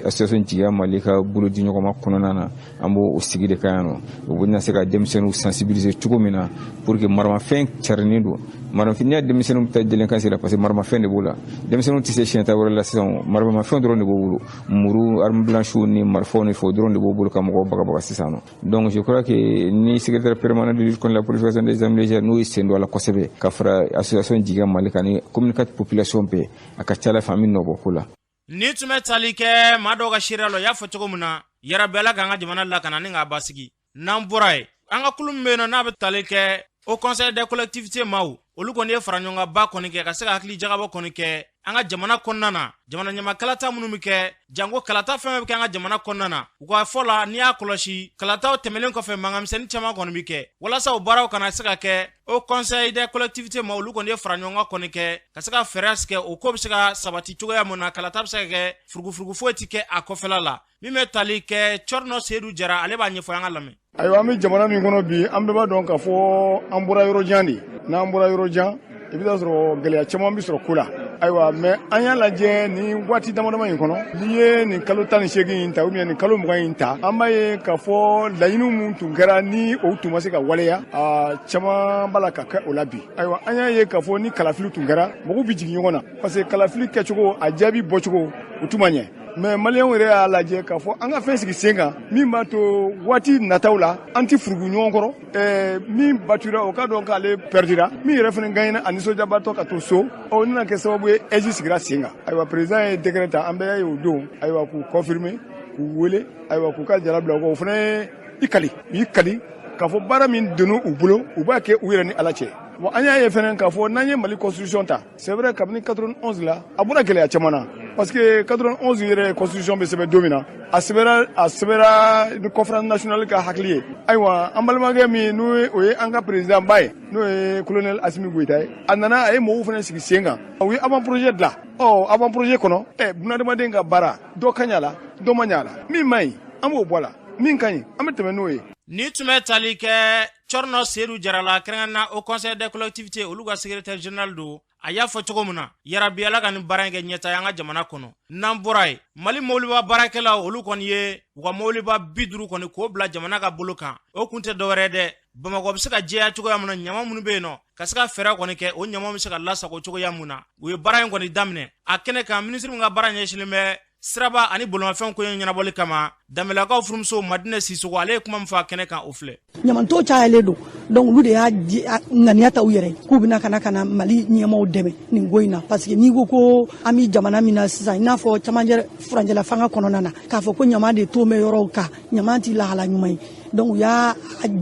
association Jigiya Mali ka bolo di ɲɔgɔn ma kɔnɔna na, an b'o o sigi de kan yan nɔ. U bɛna se ka denmisɛnninw sensibiliser cogo min na pour que maramafɛn carinen don, maramafɛn, n'i y'a denmisɛnninw bɛ taa délinquance la, parce que maramafɛn de b'o la. Denmisɛnninw tɛ se siɲɛ wɛrɛ la sisan, maramafɛn dɔrɔn de b'o bolo, muru, arme blanche ni marifaw ni fɛnw dɔrɔn de b'o bolo ka mɔgɔw bagabaga sisan nɔ. Donc je crois que ni secrétaire permanent de lutte contre la prolifération des armes légères n'o ye sen don a la kosɛbɛ, ka fara association Jigiya Mali kan ni commune population bɛɛ, a ka ca ala fɛ, an bɛ nɔ bɔ ko la. Ni tun bɛ tali kɛ maa dɔw ka seereya la, o y'a fɔ cogo min na, yarabi Ala k'an ka jamana lakana ni k'a basigi. N'an bɔra yen, an ka kulu min bɛ yen nɔ, n'a bɛ tali kɛ Haut Conseil des collectivités maaw, olu kɔni ye fara ɲɔgɔnkanba kɔni kɛ ka se ka hakili jagabɔ kɔni kɛ an ka jamana kɔnɔna na, jamana ɲama kalata minnu bɛ kɛ, janko kalata fɛn bɛ kɛ an ka jamana kɔnɔna na. U ka fɔ la, n'i y'a kɔlɔsi, kalataw tɛmɛnen kɔfɛ, mankanmisɛnnin caman kɔni bɛ kɛ. Walasa o baaraw kana se ka kɛ, Haut Conseil des collectivités ma, olu kɔni ye fara ɲɔgɔn kan kɔni kɛ ka se ka fɛɛrɛ tigɛ o ko bɛ se ka sabati cogoya mun na, kalata bɛ se ka kɛ, furugufurugu foyi ti kɛ a kɔfɛla la. Min bɛ tali kɛ Cɔrinɔ Seyidu Jara, ale b'a ɲɛfɔ, an ka lamɛn. Ayiwa, an bɛ jamana min kɔnɔ bi, an bɛɛ b'a dɔn k'a fɔ an bɔra yɔrɔ jan de. N'an bɔra yɔrɔ jan, i bɛ taa sɔrɔ gɛlɛya caman bɛ sɔrɔ ko la. Ayiwa, mais an y'a lajɛ nin waati dama dama in kɔnɔ, n'i ye nin kalo 18 in ta ou bien nin kalo 20 in ta, an b'a ye k'a fɔ laɲiniw min tun kɛra ni o tun ma se ka waleya, a caman b'a la ka kɛ o la bi. Ayiwa, an y'a ye k'a fɔ ni kalafili tun kɛra, mɔgɔw bɛ jigin ɲɔgɔn na, parce que kalafili kɛcogo, a jaabi bɔcogo, o tun ma ɲɛ. Mais maliyɛnw yɛrɛ y'a lajɛ k'a fɔ an ka fɛn sigi sen kan min b'a to waati nataw la an tɛ furugu ɲɔgɔn kɔrɔ. Min batura, o ka dɔn k'ale pɛridira, min yɛrɛ fana gagnera, a nisɔndiyabatɔ ka to so. Ɔ nana kɛ sababu ye, AIGE sigira sen kan. Ayiwa, président ye décret ta, an bɛɛ y'o don. Ayiwa, k'u confirmer, k'u wele, ayiwa, k'u ka jala bila o kɔ. O fana ye i kali, u y'i kali k'a fɔ baara min donn'u u bolo, u b'a kɛ u yɛrɛ ni Ala cɛ. Bon, an y'a ye fɛnɛ k'a fɔ n'an ye Mali constitution ta, c'est vrai, kabini 91 la, a bɔra gɛlɛya caman na, parce que 91 yɛrɛ constitution bɛ sɛbɛn don min na, a sɛbɛra ni conférence nationale ka hakili ye. Ayiwa, an balimakɛ min n'o o ye an ka président ba ye, n'o ye colonel Assimi Goïta ye, a nana, a ye mɔgɔw fana sigi sen kan, u ye avant projet dilan. Ɔ avant projet kɔnɔ, bunadamaden ka baara, dɔ ka ɲi a la, dɔ ma ɲi a la. Min ma ɲi, an b'o bɔ a la, min ka ɲi, an bɛ tɛmɛ n'o ye. Ni tun bɛ tali kɛ Cɔrinɔ Seyidu Jara la, kɛrɛnkɛrɛnna Haut Conseil des collectivités, olu ka secrétaire général don. A y'a fɔ cogo min na, yarabi Ala ka nin baara in kɛ ɲɛta ye an ka jamana kɔnɔ. N'an bɔra yen, Mali mobiliba baarakɛlaw, olu kɔni ye u ka mobiliba 50 kɔni k'o bila jamana ka bolo kan. O kun tɛ dɔwɛrɛ dɛ, Bamakɔ bɛ se ka jɛya cogoya min na, ɲama minnu bɛ yen nɔ, ka se ka fɛɛrɛ kɔni kɛ, o ɲama bɛ se ka lasago cogoya mun na. U ye baara in kɔni daminɛ a kɛnɛ kan. Minisiri min ka baara ɲɛsinnen bɛ Siraba ani bolimafɛnw koɲɛ ɲɛnabɔli kama, Danbɛlɛkaw furumuso Madinɛ Sisoko, ale ye kuma min fɔ a kɛnɛ kan, o filɛ. Ɲamanto cayalen don, donc olu de y'a ŋaniya ta u yɛrɛ k'u bɛna ka na Mali ɲɛmaaw dɛmɛ nin ko in na, parce que n'i ko ko an bɛ jamana min na sisan, i n'a fɔ camancɛ furancɛla fanga kɔnɔna na, k'a fɔ ko ɲama de to bɛ yɔrɔw kan, ɲama tɛ lahala ɲuman ye. Donc u y'a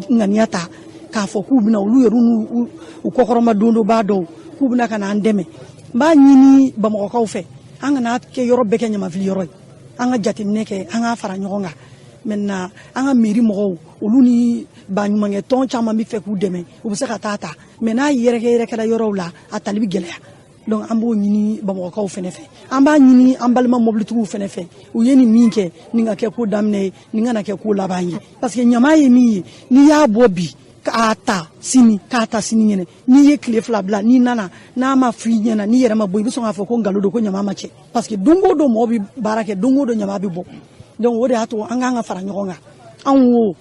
ŋaniya ta k'a fɔ k'u bɛna olu yɛrɛ n'u u kɔkɔrɔma dondonbaa dɔw k'u bɛna ka na an dɛmɛ. N b'a ɲini Bamakɔkaw fɛ, an kana kɛ yɔrɔ bɛɛ kɛ ɲamafili yɔrɔ ye, an ka jateminɛ kɛ, an k'a fara ɲɔgɔn kan. Maintenant an ka mairie mɔgɔw, olu ni baɲumankɛ tɔn caman bɛ fɛ k'u dɛmɛ, u bɛ se ka taa ta, mais n'a yɛrɛkɛ yɛrɛkɛla yɔrɔw la, a tali bɛ gɛlɛya. Donc an b'o ɲini Bamakɔkaw fɛnɛ fɛ, an b'a ɲini an balima mobilitigiw fɛnɛ fɛ, u ye nin min kɛ, nin ka kɛ ko daminɛ ye, nin kana kɛ ko laban ye, parce que ɲama ye min ye, n'i y'a bɔ bi k'a ta sini, k'a ta sini ɲɛnɛ, n'i ye tile 2 bila, n'i nana n'a ma f'i ɲɛna, n'i yɛrɛ ma bɔ, i bɛ sɔn k'a fɔ ko nkalon don, ko ɲama ma cɛ, parce que don o don mɔgɔ bɛ baara kɛ, don o don ɲama bɛ bɔ. Donc o de y'a to an k'an ka fara ɲɔgɔn kan, anw wo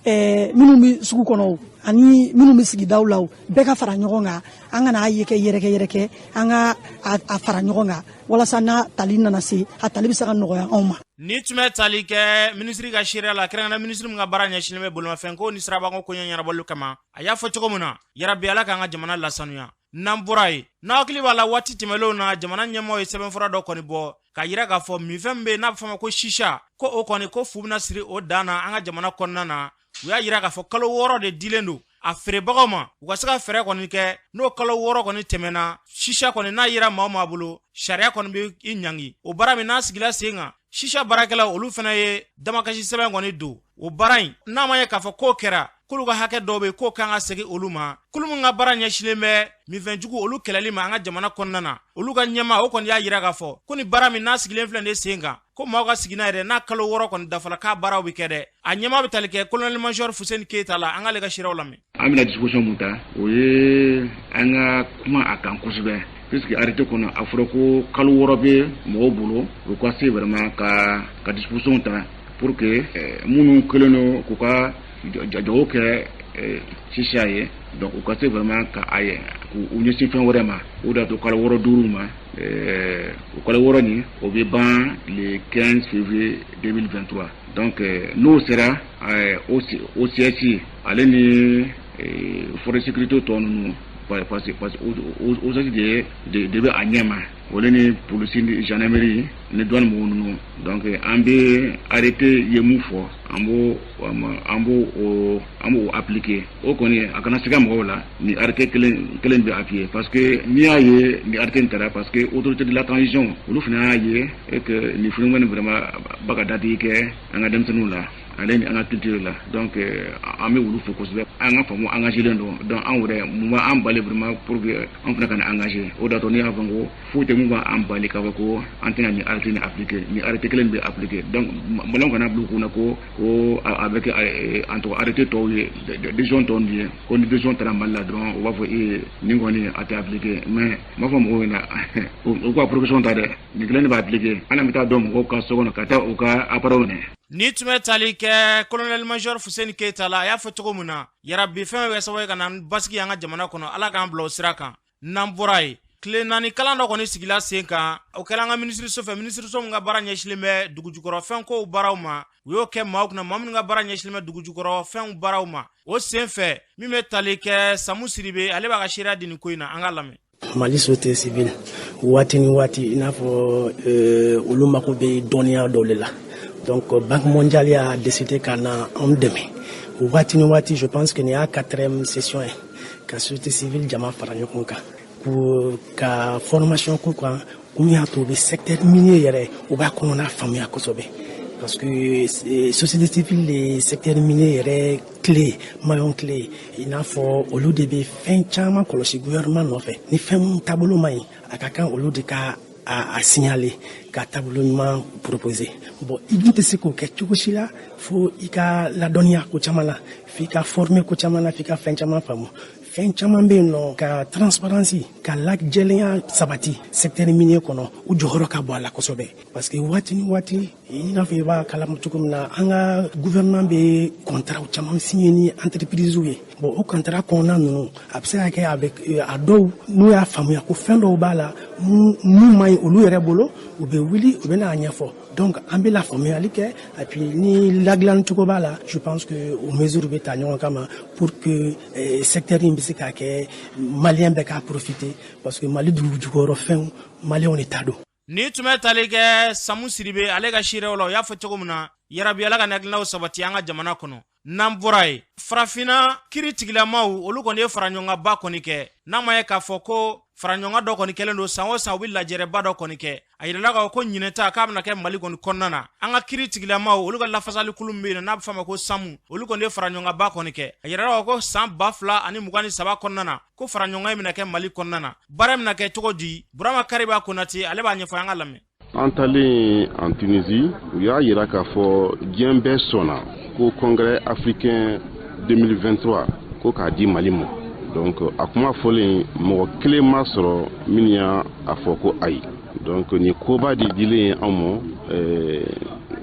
minnu bɛ sugu kɔnɔ ani minnu bɛ sigidaw la, bɛɛ ka fara ɲɔgɔn kan, an kana a ye kɛ yɛrɛkɛ yɛrɛkɛ, an ka a fara ɲɔgɔn kan walasa n'a tali nana se, a tali bɛ se ka nɔgɔya anw ma. Ni tun bɛ tali kɛ minisiri ka seereya la, kɛrɛnkɛrɛn minisiri min ka baara ɲɛsinnen bɛ bolimafɛnko ni sirabako koɲɛ ɲɛnabɔli kama, a y'a fɔ cogo min na, yarabi Ala k'an ka jamana lasanuya. N'an bɔra yen, n'aw hakili b'a la, waati tɛmɛnlenw na, jamana ɲɛmɔgɔ ye sɛbɛnfura dɔ kɔni bɔ k'a yira k'a fɔ minfɛn min bɛ yen n'a bɛ fɔ a ma ko sisa, ko o kɔni ko fu bɛna siri o dan na an ka jamana kɔnɔna na. U y'a yira k'a fɔ kalo 6 de dilen don a feerebagaw ma, u ka se ka fɛɛrɛ kɔni kɛ. N'o kalo 6 kɔni tɛmɛna, sisa kɔni n'a yera maa o maa bolo, sariya kɔni bɛ i ɲangi. O baara min n'a sigila sen kan, sisa baarakɛlaw olu fana ye damakasi sɛbɛn kɔni don o baara in n'a ma ye k'a fɔ k'o kɛra, k'olu ka hakɛ dɔw bɛ yen k'o kan ka segin olu ma. Kulu min ka baara ɲɛsinnen bɛ minfɛnjugu olu kɛlɛli ma an ka jamana kɔnɔna na, olu ka ɲɛmaa o kɔni y'a yira k'a fɔ ko ni baara min n'a sigilen filɛ nin sen kan, ko maaw ka sigi n'a yɛrɛ n'a kalo 6 kɔni dafala, k'a baaraw bɛ kɛ dɛ. A ɲɛmaa bɛ tali kɛ colonel major Fuseni Keyita la, an k'ale ka seerew lamɛn. An bɛna disposition mun ta, o ye an ka kuma a kan kosɛbɛ, puisque arrêté kɔnɔ a fɔra ko kalo 6 bɛ mɔgɔw bolo, u ka se vraiment ka disposition ta pour que minnu kɛlen don k'u ka jago kɛ sisa ye, donc u ka se vraiment ka a ye k'u ɲɛsin fɛn wɛrɛ ma. O de y'a to kalo 6 duuru ma, o kalo 6 nin, o bɛ ban le 15 février 2023. Donc n'o sera, OCS ale ni force de sécurité tɔ ninnu, parce que OCS de bɛ a ɲɛma, olu ni polisi ni gendarmerie ni douane mɔgɔw ninnu. Donc an bɛ arrêté ye mun fɔ, an b'o appliquer. O kɔni, a kana siga mɔgɔw la, ni arrêté kelen kelen bɛ appuyer, parce que n'i y'a ye ni arrêté in taara, parce que autorité de la transition olu fana y'a ye et que nin phénomène vraiment ba ka dadigi kɛ an ka denmisɛnninw la, ale ni an ka culture la. Donc an bɛ olu fo kosɛbɛ. An ka faamu engagé len don. Donc an yɛrɛ, mun b'an bali vraiment pour que an fana ka na engagé? O de y'a to ne y'a fɔ ko foyi tɛ mun b'an bali k'a fɔ ko an tɛna nin arrêté nin appliquer. Nin arrêté kelen bɛ appliquer. Donc maliyɛnw kana bila u kunna ko a bɛ kɛ en tout cas arrêté tɔw ye, décision tɔw ye, ko ni décision taara Mali la dɔrɔn, u b'a fɔ ee, nin kɔni a tɛ appliquer. Mais n b'a fɔ mɔgɔw ɲɛna, u ka précaution ta dɛ, nin kelen de b'a appliquer. Hali an bɛ taa dɔn mɔgɔw ka so kɔnɔ ka taa u ka appareil minɛ. Ni tun bɛ tali kɛ colonel major Fuseni Keyita la, a y'a fɔ cogo min na, yarabi fɛn bɛ kɛ sababu ye ka na basigi an ka jamana kɔnɔ, Ala k'an bila o sira kan. N'an bɔra yen, tile 4 kalan dɔ kɔni sigila sen kan, o kɛra an ka minisiriso fɛ, minisiriso min ka baara ɲɛsinnen bɛ dugujukɔrɔfɛn kow baaraw ma. U y'o kɛ maaw kunna, maa minnu ka baara ɲɛsinnen bɛ dugujukɔrɔfɛnw baaraw ma. O sen fɛ, min bɛ tali kɛ Samu Siribe, ale b'a ka seereya di nin ko in na, an ka lamɛn. Mali société civile, waati ni waati, i n'a fɔ olu mako bɛ dɔnniya dɔw de la. Donc Banque mondiale y'a décidé ka na anw dɛmɛ waati ni waati. Je pense que nin y'a quatrième session ye ka société civile jama fara ɲɔgɔn kan ka formation k'u kan, kun y'a to u bɛ secteur minier yɛrɛ, u b'a kɔnɔna faamuya kosɛbɛ, parce que société civile de secteur minier yɛrɛ clé, maillon clé, i n'a fɔ olu de bɛ fɛn caman kɔlɔsi gouvernement nɔfɛ. Ni fɛn mun taabolo man ɲi, a ka kan olu de ka a signaler, ka taabolo ɲuman proposer. Bon, i dun tɛ se k'o kɛ cogo si la fo i ka ladɔnniya ko caman na, f'i ka former ko caman na, f'i ka fɛn caman faamu. Fɛn caman bɛ yen nɔ, ka transparence, ka lajɛlenya sabati secteur minier kɔnɔ, u jɔyɔrɔ ka bɔ a la kosɛbɛ, parce que waati ni waati, i n'a fɔ i b'a kalama cogo min na, an ka gouvernement bɛ contrat caman signé ni entreprise ye. Bon, o contrat kɔnɔna ninnu, a bɛ se ka kɛ avec a dɔw, n'u y'a faamuya ko fɛn dɔw b'a la mun man ɲi olu yɛrɛ bolo. U bɛ wuli, u bɛ n'a ɲɛfɔ. Donc an bɛ lafaamuyali kɛ, et puis ni ladilanni cogo b'a la, je pense que o mesure bɛ ta ɲɔgɔn kama pour que secteur in bɛ se ka kɛ Malien bɛɛ k'a profiter, parce que Mali dugu jukɔrɔ fɛnw, Malienw de ta don. Ni tun bɛ tali kɛ Samu Siribe ale ka seerew la, o y'a fɔ cogo min na, yarabi Ala ka hakilinaw sabati an ka jamana kɔnɔ. N'an bɔra yen, Farafinna kiri tigilamaw, olu kɔni ye faraɲɔgɔnkanba kɔni kɛ. N'a ma ye k'a fɔ ko faraɲɔgɔnkan dɔ kɔni kɛlen don, san o san u bɛ lajɛrɛba dɔ kɔni kɛ. A yirala k'a fɔ ko ɲinɛta k'a bɛna kɛ Mali kɔni kɔnɔna na. An ka kiri tigilamaw, olu ka lafasalikulu min bɛ yen n'a bɛ f'a ma ko SAMU, olu kɔni ye faraɲɔgɔnkanba kɔni kɛ. A yirala k'a fɔ ko san 2023 kɔnɔna na, ko faraɲɔgɔnkan in bɛna kɛ Mali kɔnɔna na. Baara bɛna kɛ cogo di? Burama Kariba Konate, ale b'a ɲɛfɔ, an ka lamɛn. An talen en Tunisie, u y'a yira k'a fɔ diɲɛ bɛɛ sɔnna ko congrès africain 2023 ko k'a di Mali ma. Donc a kuma fɔlen, mɔgɔ kelen ma sɔrɔ min y'a fɔ ko ayi. Donc nin koba de dilen anw ma,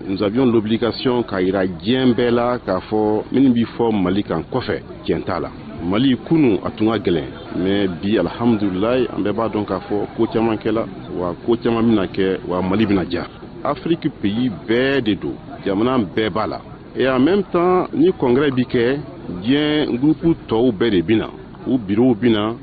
nous avions l'obligation k'a yira diɲɛ bɛɛ la k'a fɔ minnu bɛ fɔ Mali kan kɔfɛ, tiɲɛ t'a la. Mali kunu a tun ka gɛlɛn, mais bi, alhamdulilayi, an bɛɛ b'a dɔn k'a fɔ ko caman kɛla, wa ko caman bɛna kɛ, wa Mali bɛna diya. Afrique pays bɛɛ de don, jamana bɛɛ b'a la. Et en même temps, ni congrès bi kɛ, diɲɛ groupe tɔw bɛɛ de bɛ na, u bureau bɛ na.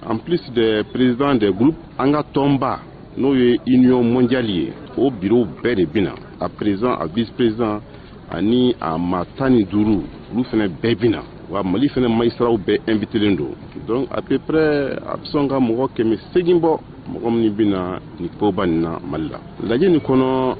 En plus des présidents des groupes, an ka tɔnba n'o ye Union mondiale ye, o bureau bɛɛ de bɛ na, a président, a vice président ani a maa 15, olu fana bɛɛ bɛ na. Wa Mali fana magistrats bɛɛ invité don. Donc à peu près a bɛ sɔn ka mɔgɔ 800 bɔ, mɔgɔ minnu bɛ na nin koba nin na Mali la. Lajɛ nin kɔnɔ,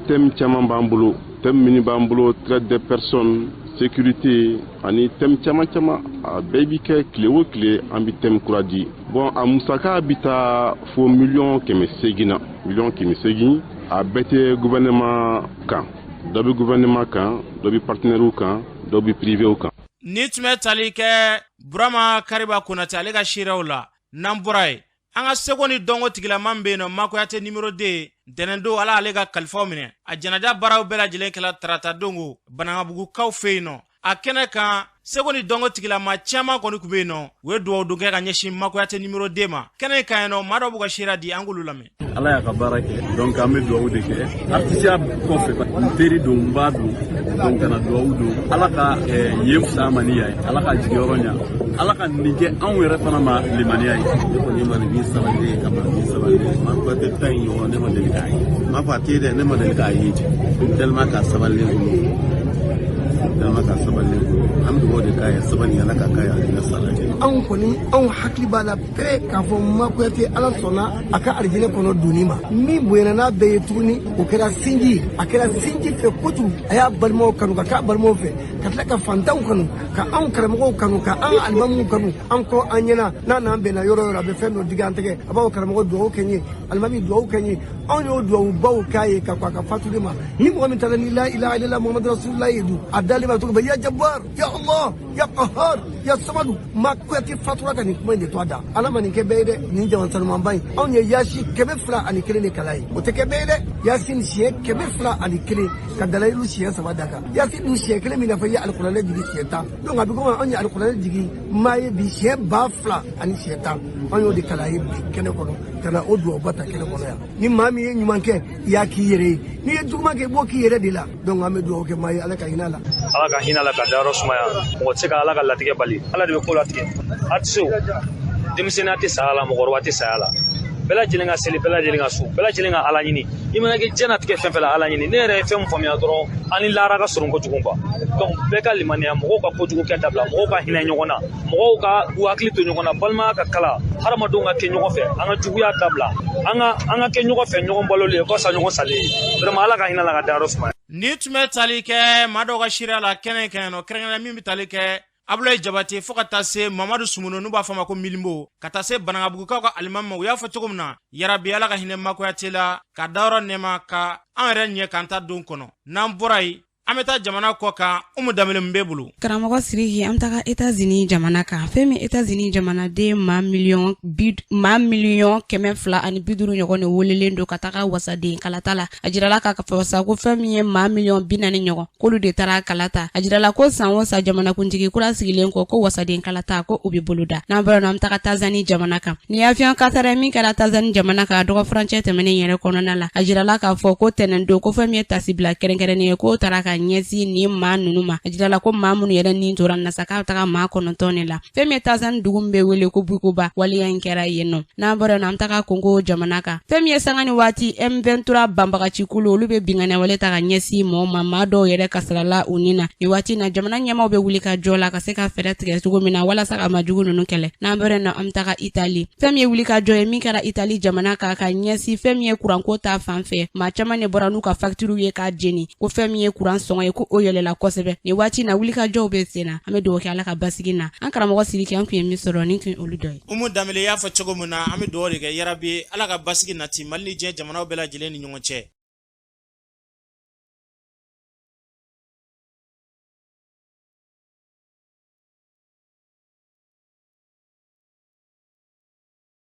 thème caman b'an bolo. Thème minnu b'an bolo, traite des personnes, sécurité ani thème caman caman. A bɛɛ bi kɛ tile o tile, an bɛ thème kura di. Bon, a musaka bi taa fo miliyɔn 800 na, miliyɔn 800. A bɛɛ tɛ gouvernement kan, dɔ bɛ gouvernement kan, dɔ bɛ partenaires kan, dɔ bɛ privé kan. Ni tun bɛ tali kɛ Burama Kariba Konate ale ka seerew la. N'an bɔra yen, an ka seko ni dɔnko tigilama min bɛ yen nɔ, Makoyate numéro 2, ntɛnɛndon Ala ale ka kalifaw minɛ. A janaja baaraw bɛɛ lajɛlen kɛla tarata dongo Banankabugukaw fɛ yen nɔ. A kɛnɛ kan, seko ni dɔnko tigilama caman kɔni tun bɛ yen nɔ, u ye dugawu don kɛ ka ɲɛsin Makoyate numéro 2 ma. Kɛnɛ kan yen nɔ, maa dɔw b'u ka seereya di, an k'olu lamɛn. Ala y'a ka baara kɛ, donc an bɛ dugawu de kɛ. Artisiya kɔfɛ, n teri don, n b'a don, donc ka na dugawu don. Ala ka yen fisaya ma ni yan ye, Ala ka jigiyɔrɔ ɲa, Ala ka nin kɛ anw yɛrɛ fana ma limaniya ye. Ne kɔni ye maninfin sabalilen ye, ka maninfin sabalilen ye. Makoyate ta in ɲɔgɔn ne ma deli k'a ye. N m'a fɔ a tɛ yen dɛ, ne ma deli k'a ye ten, tellement k'a sabalilen don, tellement k'a sabalilen don. An bɛ dugawu de k'a ye, sabali, Ala ka k'a ye alijinɛ sara. Anw kɔni, anw hakili b'a la pere k'a fɔ Makoyate, Ala sɔnna a ka alijinɛ kɔnɔ donni ma. Min bonyana n'a bɛɛ ye tuguni, o kɛra sinji. A kɛra sinji fɛ kojugu. A y'a balimaw kanu, ka k'a balimaw fɛ, ka tila ka fantanw kanu, ka anw karamɔgɔw kanu, ka an alimamuw kanu. An kɔ an ɲɛna n'a n'an bɛnna yɔrɔ o yɔrɔ, a bɛ fɛn dɔ digi an tɛgɛ, a b'a fɔ karamɔgɔ dugawu kɛ n ye, alimami dugawu kɛ n ye. Anw y'o duwawubaw k'a ye ka kɔn a ka fatuli ma. Ni mɔgɔ min taara ni la ilaha illallah Muhammadu rasulullah ye dun, a dalen b'a cogo bɛɛ, ya Jabbar, ya Allah, ya Qahar, ya Samadu. Makoyate fatura ka nin kuma in de to a da. Ala ma nin kɛ bɛɛ ye dɛ. Nin jama sanumanba in, anw ye yasi 201 de kala ye, o tɛ kɛ bɛɛ ye dɛ. Yasin siɲɛ 201, ka dalayilu siɲɛ 3 da kan. Yasin dun siɲɛ kelen min na fɔ i ye alikuranɛ jigi siɲɛ 10. Donc a bɛ komi anw ye alikuranɛ jigi maa ye bi siɲɛ 2000 ani siɲɛ 10. Anw y'o de kala ye bi kɛnɛ kɔnɔ, ka na o duwawuba ta kɛnɛ kɔnɔ yan. Ni maa min ye ɲuman kɛ, i y'a k'i yɛrɛ ye. N'i ye juguman kɛ, i b'o k'i yɛrɛ de la. Donc an bɛ dugawu kɛ maa ye, Ala ka hinɛ a la. Ala ka hinɛ la, ka dayɔrɔ sumaya. Mɔgɔ tɛ se ka Ala ka latigɛ bali, Ala de bɛ ko latigɛ. A tɛ se o denmisɛnninya tɛ saya la, mɔgɔkɔrɔba tɛ saya la. Bɛɛ lajɛlen ka seli, bɛɛ lajɛlen ka sun, bɛɛ lajɛlen ka Ala ɲini. I mana kɛ diɲɛnatigɛ fɛn fɛn la, Ala ɲini. Ne yɛrɛ ye fɛn min faamuya dɔrɔn, an ni lahara ka surun kojugu quoi. Donc bɛɛ ka limaniya, mɔgɔw ka kojugu kɛ dabila, mɔgɔw ka hinɛ ɲɔgɔn na, mɔgɔw ka u hakili to ɲɔgɔn na, balimaya ka kala, hadamadenw ka kɛ ɲɔgɔn fɛ. An ka juguya dabila, an ka kɛ ɲɔgɔn fɛ, ɲɔgɔn balolen ye, ka fisa ɲɔgɔn salen ye. Vraiment, Ala ka hinɛ la, ka dayɔrɔ sumaya. Ni tun bɛ tali kɛ maa dɔw ka seereya la kɛnɛ kan nɔ, kɛrɛnkɛrɛn min bɛ tali kɛ Abulayi Jabate fo ka taa se Mamadu Sumunu, n'u b'a fɔ a ma ko Milimbo, ka taa se Banankabugukaw ka alimami ma, u y'a fɔ cogo min na, yarabi Ala ka hinɛ Makoyate la, ka dayɔrɔ nɛma, ka an yɛrɛ ɲɛ k'an ta don kɔnɔ. N'an bɔra yen An bɛ taa jamana kɔ kan. Umu Danbele, mun b'e bolo? Karamɔgɔ Siriki, an bɛ taga Etats-Unis jamana kan. Fɛn min Etats-Unis jamanaden maa 250 miliyɔn ɲɔgɔn de welelen don ka taga wasaden kalata la. A jirala k'a fɔ sa ko fɛn min ye maa 40 miliyɔn ɲɔgɔn, k'olu de taara kalata. A jirala ko san o san, jamanakuntigi kura sigilen kɔ, ko wasaden kalata ko o bɛ boloda. N'an bɔra yen, an bɛ taga Tanzanie jamana kan. Nin avion kasara min kɛra Tanzanie jamana kan dɔgɔ furancɛ tɛmɛnen yɛrɛ kɔnɔna la, a jirala k'a fɔ ko tɛnɛn don, ko fɛn min ye tasibila kɛrɛnkɛrɛnnen ye, k'o taara ka ɲɛsin nin maa ninnu ma. A jirala ko maa minnu yɛrɛ nin tora na sa, k'a bɛ taga maa 9 de la. Fɛn min ye Tanzanie dugu min bɛ wele ko Bukoba, waleya in kɛra yen nɔ. N'an bɔra yen nɔ, an bɛ taga Kongo jamana kan. Fɛn min ye sanga ni waati M23 banbagacikulu, olu bɛ binkanni wale ta ka ɲɛsin mɔgɔw ma, maa dɔw yɛrɛ kasarala u ni na. Nin waati in na, jamana ɲɛmaaw bɛ wuli ka jɔ la ka se ka fɛɛrɛ tigɛ cogo min na walasa ka majugu ninnu kɛlɛ. N'an bɔra yen nɔ, an bɛ taga Itali. Fɛn min ye wuli ka jɔ ye min kɛra Itali jamana kan ka ɲɛsin fɛn min ye kuranko ta fan fɛ, maa caman de bɔra n'u ka facture ye k'a jeni, ko fɛn min ye kuran sɔngɔ ye, ko o yɛlɛla kosɛbɛ. Nin waati in na, wulikajɔw bɛ sen na. An bɛ dugawu kɛ Ala ka basigi na. An karamɔgɔ Siriki, an tun ye min sɔrɔ, nin tun olu dɔ ye. Umu Danbele, y'a fɔ cogo min na, an bɛ dugawu de kɛ yarabi, Ala ka basigi nati Mali ni diɲɛ jamanaw bɛɛ lajɛlen ni ɲɔgɔn cɛ.